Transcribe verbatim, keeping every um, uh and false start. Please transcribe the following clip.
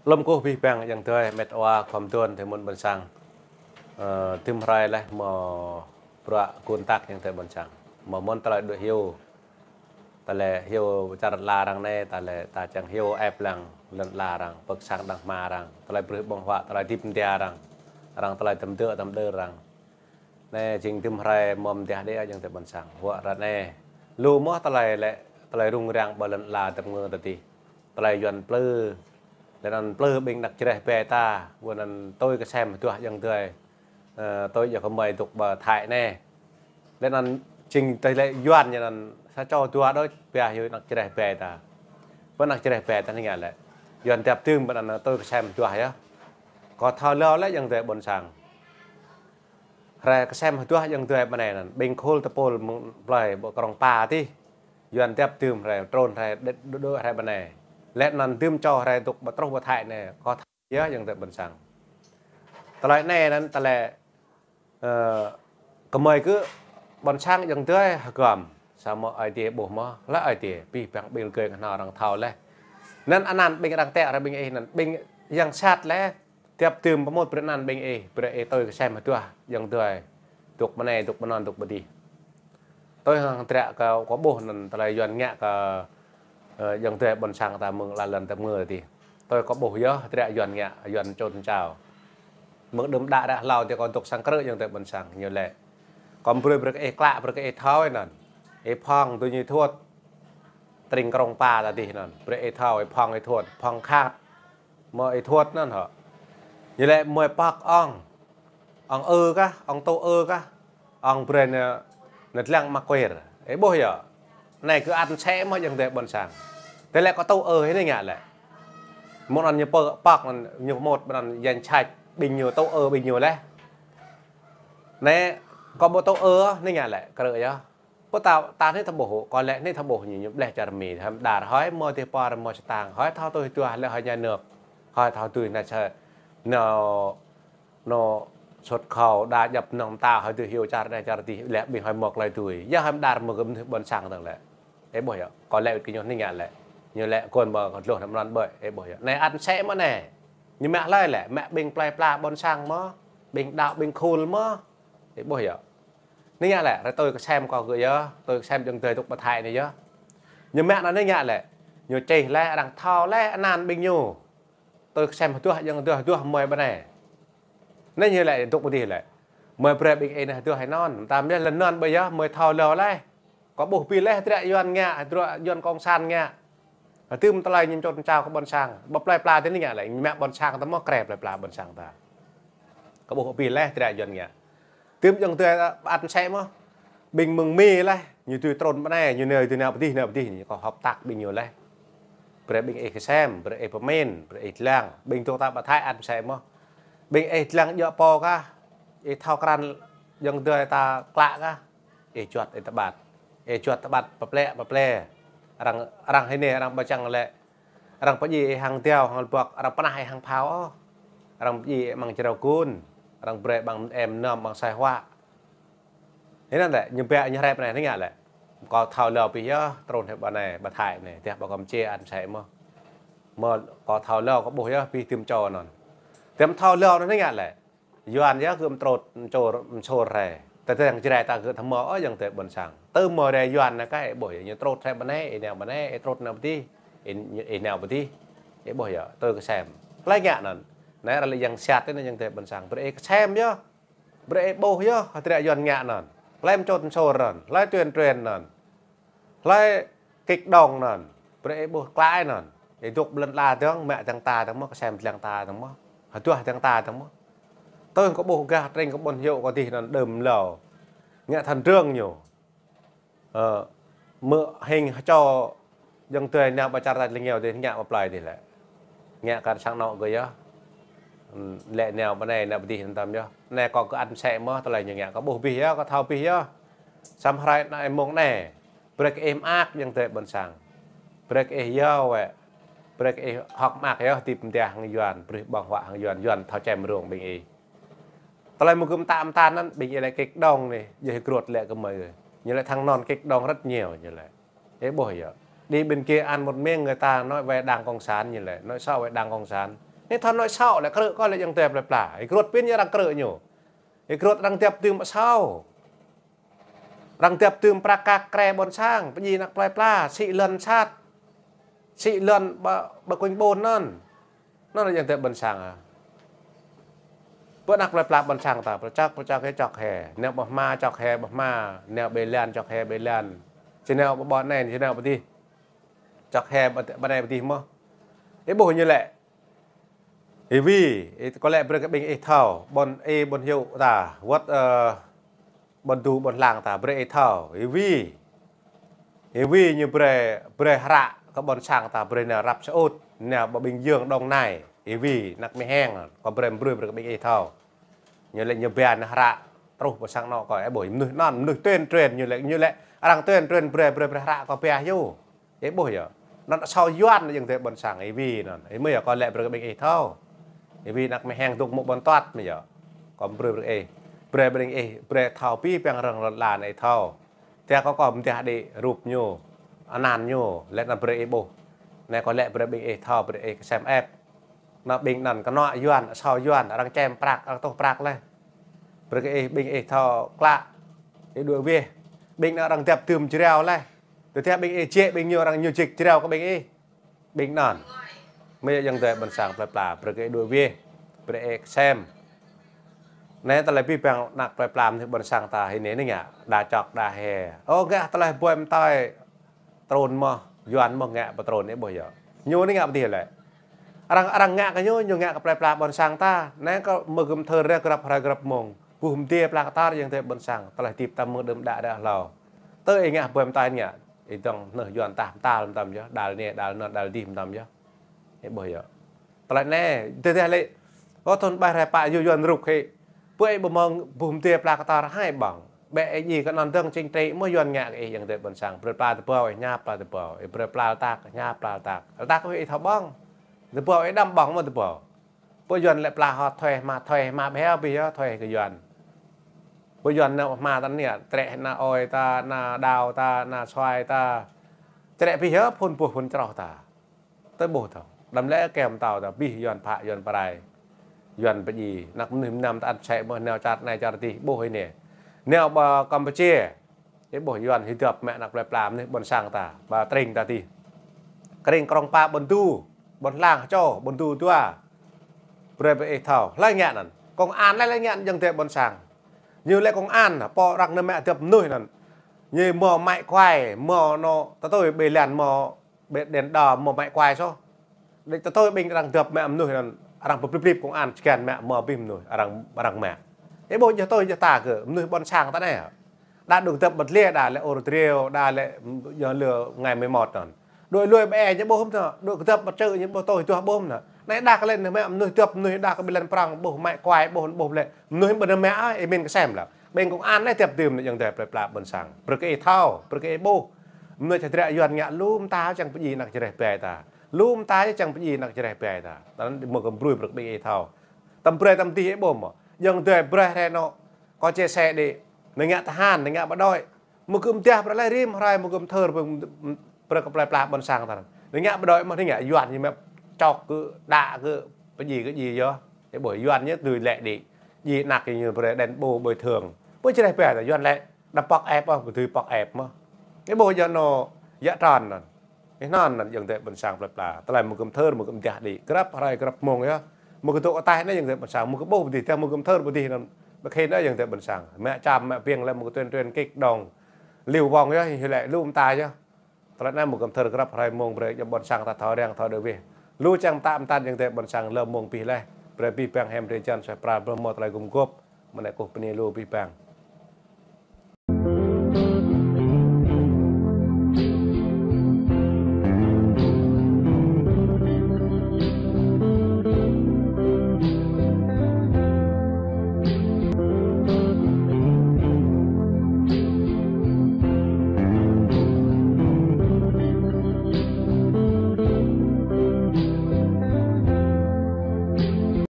Lŏm kơkuh abih bang ayŏng adơi, met wa khŏm dŏ tơ mơ̆n ƀôn sang. Ơ, tơm hrơi laih mơ̆ bruă kơntak ayŏng adơi ƀôn sang. Mơ̆ mơ̆n tơlơi đuaĭ hyu. Tơlơi hyu čar lŏn arăng anai, tơlơi ta čang hyu ĕp lăng lŏn arăng, pơ̆k sang đang hmua arăng. Tơlơi brơi ƀơ̆ng huă, tơlơi hơdip mơdia arăng. Arăng tơlơi tơm dơ̆, tơm đơr arăng. Anai jing tơm hrơi mơ̆ mơ̆n dih đĭ ayŏng adơi ƀôn sang. Huă ră anai. Lu mơ̆ tơlơi lĕ, tơlơi rŭng răng ƀơi lŏn lŏn tơm ngơ tơdih. Tơlơi Yuan plư. Lĕ anŭn plư ƀing đah čơreh ƀe ta. Wơ̆t anŭn tui kơsem hơduah ayŏng adơi. Ơ, tui yua kơ mơi dŏ ƀơi Thái anai. Lĕ anŭn jing tơlơi Yuan ñu anŭn sa čô dua đôč ƀiă hyu đah čơreh ƀe ta. Wơ̆t đah čơreh ƀe ta anai ngă lĕ. Yuan dăp tơm ƀơi anŭn tui kơsem hơduah yơh. Kâo thâo lơ lĕ ayŏng adơi ƀôn sang. Hrơi kơsem hơduah ayŏng adơi ƀơi anai anŭn. Ƀing khul tơpul mơ̆ng plơi ƀơi krong pa tih. Yuan dăp tơm hrơi, trôn hrơi, đĕt đu đu hrơi ƀơi anai. Lĕ anŭn tơm čô hrơi dŏ ƀơi truh ƀơi Thái anai. Kâo thâo yơh ayŏng adơi ƀôn sang. Tơlơi anai anŭn tơlơi, ơ, kơmơi kơ ƀôn sang ayŏng adơi hơgŏm. Samơ̆ Ơi Adai ƀuh mơ̆, lĕ Ơi Adai, abih bang ƀing gơ̆ ngă anŭn arăng thâo laih. Anŭn anăn ƀing arăng tĕk ră ƀing ih anŭn, ƀing yang sat laih. Dăp tơm pơmŭt brơi anăn ƀing ih, brơi ih tui kơsem hơduah ayŏng adơi. Dŏ ƀơi anai, dŏ ƀơi anŭn, dŏ ƀơi dih. Tui hăng hơdră kơ kâo ƀuh anŭn tơlơi Yuan ngă kơ, ơ, ayŏng adơi ƀôn sang ta mơ̆ng lŏn lŏn tơm ngơ tih. Tui kâo ƀuh yơh hơdră Yuan ngă, Yuan čôn čao. Mơ̆ng đưm đă ră hlâo tih kâo dŏ sang krư̆ ayŏng adơi ƀôn sang, ñu lĕ. Kâo brơi brơi kơ ih klă, brơi kơ ih thâo anŭn. Ih phŏng tui ñu thuot. Tring krong pa ta tih anŭn. Brơi ih thâo, ih phŏng ih thuot, phŏng khăt. Mơ̆ ih thuot anŭn hŏ. Ñu lĕ mơi pŏk ŏng. Ŏng ư kah, ŏng tŭ ư kah. Ŏng brơi anŭn, anŭn lăng mă kuir. Ih ƀuh yơh. Anai kơ ăn sĕ mơ̆ ayŏng adơi ƀôn sang. Tơlơi kâo tŭ ư hĭ anai ngă lĕ. Mơ̆ng anŭn ñu pơ-, pŏk anŭn ñu pơmŭt ƀơi anŭn yang sat ƀing ñu tŭ ư ƀing ñu laih. Anai kâo ƀu tŭ ư anai ngă lĕ. Krư̆ yơh. Pô ta, ta anai thâo ƀuh, kâo lĕ anai thâo ƀuh ñu, ñu bleh čar Mi, hăm đar hơi mơ̆ tih pơ mơ̆ čơtang, hơi thâo tui hơduah lĕ hơi nhà nước, hơi thâo tui anai čơ, anŭn, anŭn sut khâu, đa djăp nong ta hơi tui hyu čar anai čar tih, lĕ ƀing hơi mơ̆ tơlơi tui. Yơh hăm đar mơ̆ gơ̆ mơnuih ƀôn sang tơ̆ng lĕ. Ih ƀuh yơh, kâo lĕ kơ ñu anai ngă lĕ. Ñu lĕ kôn mơ̆ kâo dlô anăm anŭn ƀơi, ih ƀuh yơh. Anai ăn sĕ mơ̆ anai. Ñu mă hlơi lĕ, mă ƀing plơi pla ƀôn sang mơ̆, ƀing đaŏ ƀing khul mơ̆. Ih ƀuh yơh. Anai ngă lĕ, hrơi tui kơsem kâo gơ̆ yơh, tui kơsem ayŏng adơi dŏ ƀơi Thái anai yơh. Ñu mă anŭn anai ngă lĕ, ñu čih laih, arăng thâo laih, anăn ƀing ñu. Tui kơsem hơduah ayŏng adơi, hơduah mơi ƀơi anai. Anai ñu lĕ, dŏ ƀơi dih lĕ. Mơi brơi ƀing ih anai hơduah anŭn, tam yơh lŏn anŭn ƀơi yơh, mơi thâo lơ laih. Kâo ƀuh abih laih, hơdră Yuan ngă, hơdră Yuan cộng sản ngă. Hơdôm tơlơi ñu čôn čao kơ ƀôn sang. Ƀơi plơi pla tih anai ngă lĕ, ñu mă ƀôn sang ta mơ̆, krĕ plơi pla ƀôn sang ta. Kâo ƀuh abih laih hơdră Yuan ngă. Tơm ayŏng adơi ăn sĕ mơ̆. Ƀing mơ̆ng Mi laih, ñu tui trôn ƀơi anai, ñu nao tui nao ƀơi dih, nao ƀơi dih, ñu kâo hợp tác ƀing ñu laih. Brơi ƀing ih kơsem, brơi ih pơmĭn, brơi ih lăng. Ƀing dŏ ta ƀơi Thái ăn sĕ mơ̆. Ƀing ih lăng djŏ pô kah, ih thâo krăn ayŏng adơi ta klă kah. Ih juăt ih tơƀăt. Ih juăt tơƀăt pơplĕ, pơplĕ. Arăng, arăng hơnai, arăng ƀu čang lĕ. Arăng pơdjai ih hăng diao, hăng lơbŏk, arăng pơnah ih hăng phao ôh. Arăng pơdjai ih amăng jrao gun. Arăng brơi ƀăng em nơm, ƀăng sai huă. Hĭ anŭn lĕ, ñu ƀiă ñu hrĕp anai, anai ngă lĕ. Kâo thâo lơ abih yơh, trôn hĭ ƀơi anai, ƀơi Thái anai, tih ƀơi Kampuchia ăn sĕ mơ̆. Mơ̆ kâo thâo lơ, kâo ƀuh yơh, abih tơm čô anŭn. Tơm thâo lơ anŭn anai ngă lĕ. Yuan yơh gơ̆ mtrôt, mtrôt, mtrôt rai. Tơdang Jrai ta gơ̆ thâo mơ̆ ôh ayŏng adơi ƀôn sang. Tơm mơ̆ rai Yuan anai kah ih ƀuh yơh, ñu trôt rai ƀơi anai, ih nao ƀơi anai, ih trôt nao ƀơi dih, ih, ih nao ƀơi dih. Ih ƀuh yơh, tui kơsem. Hlơi ngă anŭn. Anai arăng lĕ yang sat anai ayŏng adơi ƀôn sang. Brơi ih kơsem yơh. Brơi ih ƀuh yơh, hơdră Yuan ngă anŭn. Hlơi mtrôt mtrôt anŭn. Hlơi truyền truyền anŭn. Hlơi kích động anŭn. Brơi ih ƀuh klă anŭn. Ih dŏ ƀơi lŏn ala dơ̆ng, mă dơ̆ng ta dơ̆ng mơ̆, kơsem dlăng ta dơ̆ng mơ̆. Hơduah dơ̆ng ta dơ̆ng mơ̆. Tui kâo ƀuh gah tring kơ ƀôn hyu kâo tih anŭn đưm lâo. Ngă thành trưởng ñu. Ơ, mơ̆ hing hơčô ayŏng adơi nao ƀơi čar ta lĕ ñu tih ngă ƀơi plơi tih lĕ. Ngă kar sang anŏ gơ̆ yơh. Ưm, lĕ nao ƀơi anai, nao ƀơi dih anŭn tam yơh. Anai kâo gơ̆ ăn sĕ mơ̆, tơlơi ñu ngă kâo ƀuh abih yơh, kâo thâo abih yơh. Samơ̆ hrơi anai mông anai. Brơi kơ ih mơak ayŏng adơi ƀôn sang. Brơi kơ ih yua wĕ. Brơi kơ ih hơ̆k mơak yơh, hơdip mơdia hăng Yuan, brơi ƀơ̆ng huă hăng Yuan, Yuan thâo čem rông ƀing ih. Tơlơi mơ̆ gơ̆ mơtă mơta anŭn, ƀing ih lĕ kích động anai, djơ̆ hĭ grot lĕ kơ mơi. Ñu lĕ thăng anŭn kích động rất nhiều ñu lĕ. Ih ƀuh yơh. Đi bên kia ăn một miếng người ta nói về Đảng Cộng sản ñu lĕ, nói xấu về Đảng Cộng sản. Anai thâo nói sŏ lĕ krư̆ kơ lĕ ayŏng adơi plơi pla. Ih krŭt pĭn yơh arăng krư̆ ñu. Ih krŭt arăng dăp dưm mă sŏ. Arăng dăp dưm prăk kăk kre ƀôn sang, pơdjai anăk plơi pla, sĭ lŏn sat. Sĭ lŏn ƀă, ƀă kuing ƀôn anŭn. Anŭn lĕ ayŏng adơi ƀôn sang ah. Pơ anăk plơi pla ƀôn sang ta, pơčŏk, pơčŏk hĭ čŏk hĭ. Nao ƀă hma čŏk hĭ ƀă hma, nao ƀơi lan čŏk hĭ ƀơi lan. Či nao ƀă ƀôn anai, či nao pơ adih. Čŏk hĭ ƀă, ƀă anai pơ adih mơ̆n. Ih ƀuh ñu lĕ. Ih wĭ, ih kơ lĕ brơi kơ ƀing ih thâo, ƀôn ih ƀôn hyu ta, wơ̆t, ơ, ƀôn du ƀôn hlang ta, brơi ih thâo, ih wĭ. Ih wĭ ñu brơi, brơi hră kơ ƀôn sang ta, brơi nao răp sơut, nao ƀă ƀing yơng Đồng Nai, ih wĭ, anăk Mi Heng, kơ brơi mbrơi brơi kơ ƀing ih thâo. Ñu lĕ ñu ba nao hră, truh pơ sang anŏ kơ, ih ƀuh, mnuih anŭn, mnuih tuyên truyền, ñu lĕ, ñu lĕ, arăng tuyên truyền brơi, brơi, brơi hră kơ ba hyu. Ih ƀuh yơh. Anŭn asâo Yuan ayŏng adơi ƀôn sang, ih wĭ anŭn. Ih mơ̆ yơh kơ lĕ brơi kơ ƀing ih thâo. Ih wĭ anăk Mi Heng dŏ mơ̆ng ƀôn Tuăt mơ̆ yơh. Kơ brơi brơi ih. Brơi ƀing ih, brơi thâo abih bang rơ̆ng lŏn lan ih thâo. Tơdah kơ kơ mơdah đĭ rup ñu. Anăn ñu, lĕ anŭn brơi ih ƀuh. Anai kơ lĕ brơi ƀing ih thâo, brơi ih kơsem ĕp. Anŭn ƀing anŭn kơnŏ Yuan, asâo Yuan, arăng čem prăk, arăng tuh prăk laih. Brơi kơ ih ƀing ih thâo klă. Ih đuaĭ wih. Ƀing anŭn arăng dăp dưm jrao laih. Tơdah ƀing ih jĕ ƀing ñu arăng ñu jik jrao kơ ƀing ih. Ƀing anŭn. Mơ̆ ayŏng adơi ƀôn sang plơi pla, brơi kơ ih đuaĭ wih. Brơi ih kơsem. Anai tơlơi abih bang anăk plơi pla mơnuih ƀôn sang ta hĭ anai ngă. Đa čŏk đa hĭ. Ơ ngă tơlơi ƀuai mơtai. Trŭn mơ̆, Yuan mơ̆ ngă pơtrŭn ih ƀuh yơh. Ñu anai ngă pơ adih lĕ. Arăng, arăng ngă kơ ñu, ñu ngă kơ plơi pla ƀôn sang ta. Anai kơ mơ̆ gơ̆m thơr rĕ grăp hrơi grăp mông. Buh mơdê pla kơtor ayŏng adơi ƀôn sang. Tơlơi hơdip ta mơ̆ng đưm đă đă hlâo. Tơ ih ngă ƀuai mơtai ngă. Ih dŏng nơh Yuan tah mơta lăm tăm yơh. Đal anai, đal anŭn, đal adih mơtam yơh. Ih ƀuh yơh. Tơlơi anai, tơdah lĕ, ơ thun ƀai rai pă yua Yuan rŭk hĭ. Pơ ih ƀu mơ̆ng buh mơdê pla kơtor hai ƀơ̆ng. Ƀĕ ih djai kơ anŭn dơ̆ng chính trị mơ̆ Yuan ngă kơ ih ayŏng adơi ƀôn sang. Brơi pla tơƀâo ih ña pla tơƀâo. Ih brơi pla lơtak, ña pla lơtak. Lơtak ih thâo ƀơ̆ng. Tơƀâo ih đăm ƀơ̆ng mơ̆ tơƀâo. Pơ Yuan lĕ pla hŏt thuê hma, thuê hma ƀe heo ƀi yơh, thuê kơ Yuan. Pơ Yuan nao hma ta anai, trĕ ană ơi ta, ană đao ta, ană suai ta. Trĕ ƀi yơh, phun buh phun čroh ta. Tơ ƀuh thâo. Đăm lĕ kơm tao ta, abih Yuan phă, Yuan pơrai. Yuan pơdjai. Anăk mơnuih mơnam ta ăn sĕ mơ̆ nao čar anai čar adih, ƀuh ih anai. Nao ƀă Campuchia. Ih ƀuh Yuan hơdip mă anăk plơi pla mơnuih ƀôn sang ta. Ƀă tring ta adih. Kring krong pă ƀôn du. Ƀôn hlang čô, ƀôn du dua. Brơi brơi ih thâo. Hlơi ngă anŭn. Công an laih hlơi ngă anŭn ayŏng adơi ƀôn sang. Ñu lĕ công an, pô arăng nao mă hơdip mơnuih anŭn. Ñu mơ̆ mă kuai, mơ̆ nao tơtui ƀơi lan mơ̆ ƀơi đèn đỏ mơ̆ mă kuai soh. Đĕ tơtui ƀing arăng dăp mă mơnuih anŭn, arăng pơplip plip công an čơkăn mă mơ̆ abih mơnuih, arăng, arăng mă. Ih ƀuh yơh tui yơh ta kơ, mơnuih ƀôn sang ta anai. Đa đuaĭ dăp ƀơi lĕ, đa lĕ ôr driêu, đa lĕ yơh lơ ngày mười một anŭn. Đuaĭ lui ƀơi ñu ƀuh hơm anŭn, đuaĭ dăp ƀơi čư̆ ñu ƀuh tui tuh ƀuh hơm anŭn. Anai đa kơ lĕ nao mă mơnuih dăp mơnuih đa kơ ƀơi lan prong ƀuh mă kuai ƀuh ƀuh lĕ. Mơnuih ƀơi anŭn mă ơi, ih min kơsem lă. Ƀing công an anai dăp dưm anai ayŏng adơi plơi pla ƀôn sang. Brơi kơ ih thâo, brơi kơ ih ƀuh. Mơnuih čơdră Yuan ngă lu mơta čang pơdjai anăk čơreh ƀai ta. Lu mơta čang pơdjai anăk čơreh ƀai ta. Ta anŭn mơ̆ gơ̆m brơi brơi kơ ƀing ih thâo. Tăm brơi tăm adih ih ƀuh mơ̆. Ayŏng adơi brơi hrơi anŭn. Kơ chia sẻ đĭ. Nao ngă tơhan, nao ngă bộ đội. Mơ̆ gơ̆m dah brơi laih rĭm hrơi mơ̆ gơ̆m thơr brơi kơ plơi pla ƀôn sang ta. Nao ngă bộ đội mơ̆ nao ngă Yuan ñu mă čŏk kơ đă kơ pơdjai kơ djai yơh. Ih ƀuh Yuan ñu tui lĕ đĭ. Djai anăk ñu brơi đền bù bồi thường. Pơ čơreh ƀai ta Yuan lĕ. Đăm pŏk ĕp ôh, ƀu dưi pŏk ĕp mơ̆. Ih ƀuh yơh anŭn, yă trơn anŭn. Ih anŭn anŭn ayŏng adơi ƀôn sang plơi pla. Tơlơi mơ̆ gơ̆m thơr, mơ̆ gơ̆m dah đĭ. Grăp hrơi, grăp mông yơh. Mơ̆ gơ̆m dŏ ataih anai ayŏng adơi ƀôn sang. Mơ̆ gơ̆m ƀuh pơ adih, tơdah mơ̆ gơ̆m thơr pơ adih anŭn. Ƀơ khĭn anai ayŏng adơi ƀôn sang. Mă čăm, mă ƀing lĕ mơ̆ gơ̆m tuyên truyền kích động. Liu wong yơh, ih lĕ lu mơta yơh. Tơlơi anai mơ̆ gơ̆m thơr grăp hrơi mông brơi ayŏng ƀôn sang ta thâo răng thâo đơ wih. Lu čang mơta mơta ayŏng adơi ƀôn sang lơ mông abih laih. Brơi abih bang hiam drơi jăn suaih pral brơi mơ̆ tơlơi gum gôp. Mơ̆ anai kơkuh bơni lu abih bang.